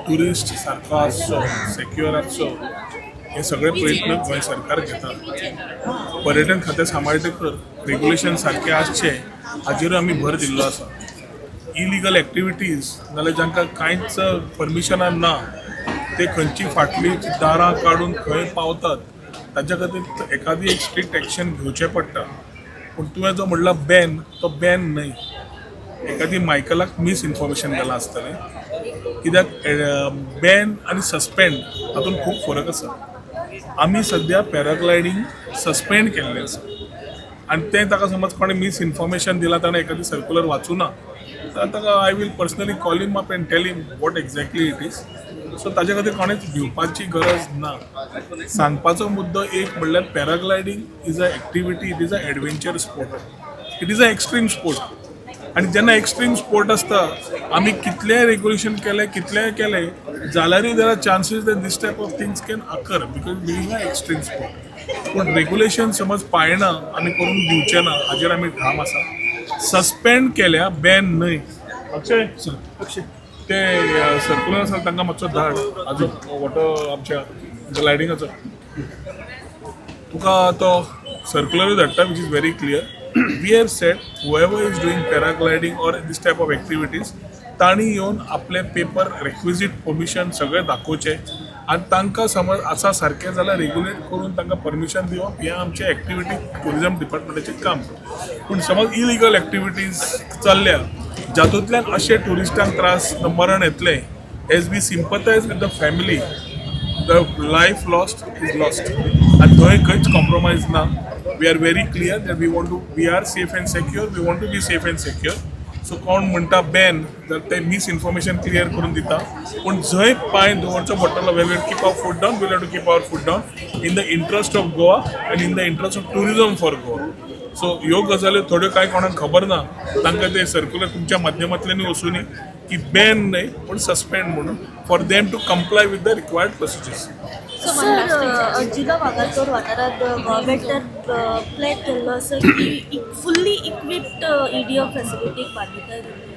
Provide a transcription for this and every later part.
Tourist सारको आसचो, secure आसचो, हे सगळे प्रयत्न गोंय सरकार घेता. पर्यटन खातें सांबाळटकर रेग्युलेशन सारकें आसचें हाजेरूय आमी भर दिल्लो आसा. इलिगल एक्टिविटीज नाल्यार जांकां कांयच परमिशनां ना, ते खंयची फाटली दारां काडून खंय पावतात, ताच्या खातीर एकादी एक स्ट्रिक्ट एक्शन घेवचें पडटा. पूण तुवें जो म्हणला बॅन, तो बॅन न्हय. एकादी मायकलाक मिसइन्फॉर्मेशन गेलां आसतलें, कित्याक बॅन आनी सस्पेंड हातूंत खूब फरक आसा. आमी सद्या पॅराग्लायडींग सस्पेंड केल्लें आसा आनी तें ताका समज कोणें मिसइन्फॉर्मेशन दिलां, ताणें एखादी सर्कुलर वाचूं ना, तर ताका I will personally call him up and tell him what exactly it is. So ताजे खातीर कोणेच भिवपाची गरज ना. सांगपाचो मुद्दो एक म्हणल्यार, paragliding is a activity, it is a adventure sport, it is a extreme sport. आनी जेन्ना एक्स्ट्रीम स्पोर्ट आसता, आमी कितलेय रेग्युलेशन केलें, कितलेय केलें जाल्यारूय there are chances that this type of things can occur because being a extreme sport. पूण रेग्युलेशन समज पाळना आमी करूंक दिवचे ना, हाजेर आमी ठाम आसा. सस्पेंड केल्या, बॅन न्हय. अक्षय सर, ते सर्कुलर आसा, तांकां मातसो धाड. हाजो वॉटर आमच्या ग्लायडिंगाचो तुका तो सर्कुलरूय धाडटा, which is very clear. We have said whoever is doing paragliding or this type of activities, तांणी येवन आपले पेपर, रेक्विजीट परमिशन सगळें दाखोवचें आनी तांकां समज आसा सारकें जाल्यार रेग्युलेट करून तांकां परमिशन दिवप हें आमचें एक्टिविटी, ट्युरिजम डिपार्टमेंटाचें काम. पूण समज इलिगल एक्टिविटीज चल्ल्या, जातूंतल्यान अशे ट्युरिस्टांक त्रास, मरण येतलें, as we sympathize with the family, the life lost is lost आनी थंय खंयच कॉम्प्रोमायज ना. We are very clear that we want to we are safe and secure, we want to be safe and secure. So कोण म्हणटा Ben जर ते misinformation clear करून दिता. पूण जंय पांय दवरचो पडटलो, we will keep our foot down, we'll to keep our foot down in the interest of Goa and in the interest of tourism for Goa. So ह्यो गजाल्यो थोड्यो कांय कोणाक खबर ना. तांकां ते सर्कुलर तुमच्या माध्यमांतल्यानूय वचुनी की बॅन न्हय पूण सस्पेंड म्हणून, for them to comply with the required procedures. Sir, Anjuna Vagator वाठारांत गव्हर्मेंटान प्लॅन केल्लो आसा की फुल्ली इक्विप्ड ईडीएम फॅसिलिटीक मान्यताय दिल्ली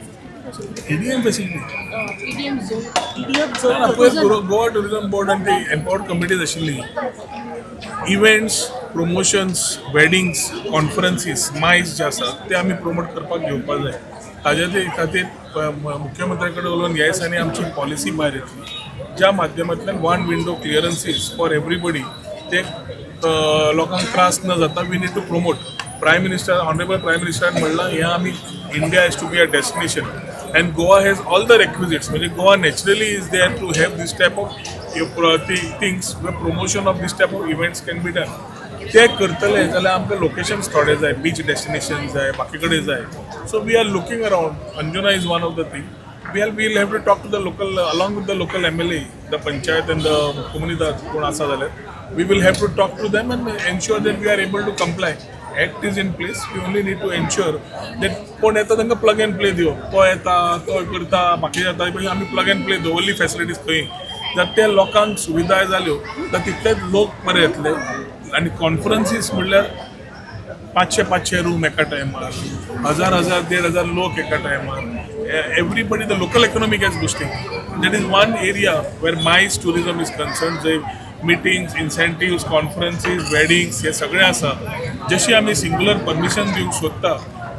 आसा. EDM facility? EDM zone. EDM zone. पयर गोवा टुरिझम बोर्ड आनी ती एम्पावर्ड कमिटीज आशिल्ली. इव्हेंट्स, प्रमोशन्स, वेडिंग्स, कॉन्फरन्सीस, मायस जे आसा ते आमी प्रमोट करपाक घेवपाक जाय. ताज्या ते खातीर मुख्यमंत्र्या कडेन उलोवन ह्या दिसांनी आमची पॉलिसी भायर येतली, ज्या माध्यमांतल्यान one window clearances for everybody, ते लोकांक त्रास न जाता we need to promote. Prime Minister, Honourable Prime मिनिस्टरान म्हणलां, हें आमी India has to be a destination and Goa has all the requisites. म्हणजे Goa naturally is there to have this type of things, promotion of this type of events can be done. ते करतले जाल्यार आमकां locations थोडे जाय, beach destination जाय, बाकी कडेन जाय. So we are looking around. Anjuna is one of the thing. We will have to talk to the local, along with the local MLA, the panchayat and the comunidad कोण आसा जाल्यार, we will have to talk to them and ensure that we are able to comply. Act is in place, we only need to ensure that कोण येता तांकां plug and play दिवप. तो येता, तो करता, बाकी जाता, मागीर आमी प्लग अँड प्ले दवरली फॅसिलिटीज थंय, जर ते लोकांक सुविधाय जाल्यो तर तितलेच लोक बरे येतले. आनी कॉन्फरन्सीस म्हणल्यार 500 500 रूम एका टायमार, हजार हजार, 1500 लोक एका टायमार. Everybody, the local economy gets boosting. That is one area where MICE tourism is concern, जंय मिटिंग्स, इन्सेंटिव्स, कॉन्फरन्सीस, वेडिंग्स हे सगळे आसा. जशी आमी सिंगुलर परमिशन दिवंक सोदता,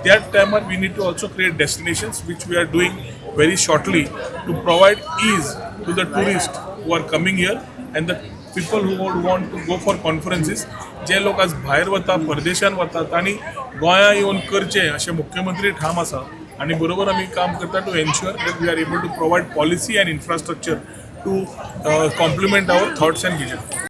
त्याच टायमार we need to also create destinations, which we are doing very shortly, to provide ease to the tourist who are coming here and the people who would want to go for conferences. जे लोक आज भायर वता, परदेशान वता, तांणी गोंया येवन करचें अशें मुख्यमंत्री ठाम आसा. आनी बरोबर आमी काम करता to ensure that we are able to provide policy and infrastructure to complement our thoughts and vision.